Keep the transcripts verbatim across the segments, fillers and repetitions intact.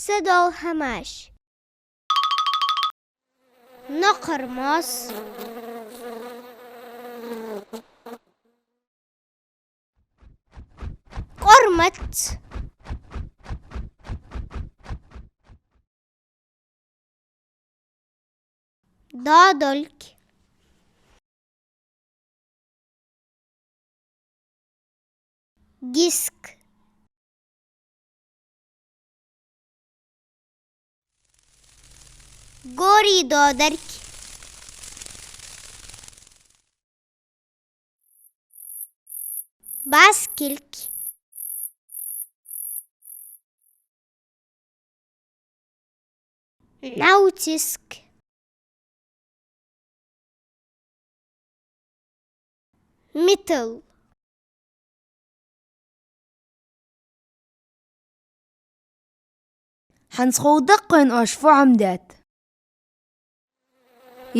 тӀа дола хӀамаш. Накхармоз. Къормац. Доадолга. Гиск. Гори доадолга. Баскилг. НӀовциск. Митал. ХӀанз ховргда-кх вайна оаш фу хӀама даьд.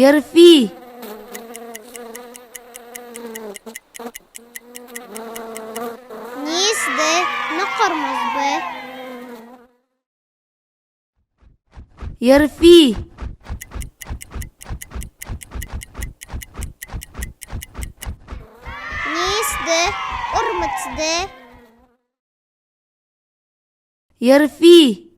Ярфи. Нийса да, накхармоз ба. Ярфи. Нийса да, къормац да. Ярфи.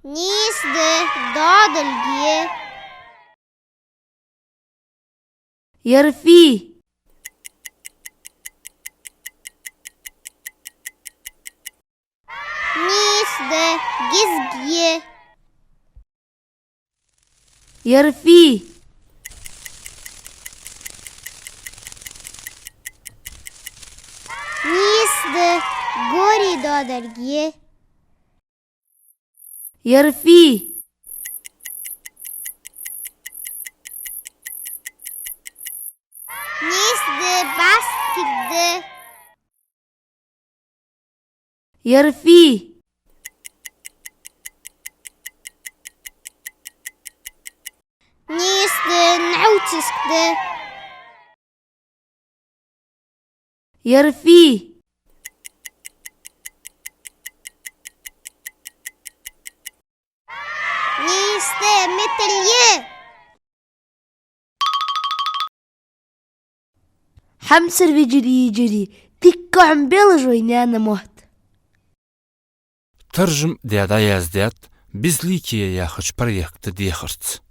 Нийса да, доадолга я. Ярфи. Нийса да, гизг я. Ярфи. Нийса да, гори доадолга я. Ярфи. Нийса да, баскилг да. Ярфи. Нийса да, нӀовциск да. Ярфи. Нийса да, митал я. Хьамсара вежарий, йижарий, дикка хьона белаш вай наьна мотт. Таржам даь дӀаяздаьд «Безликие» яхача проекта дехарца.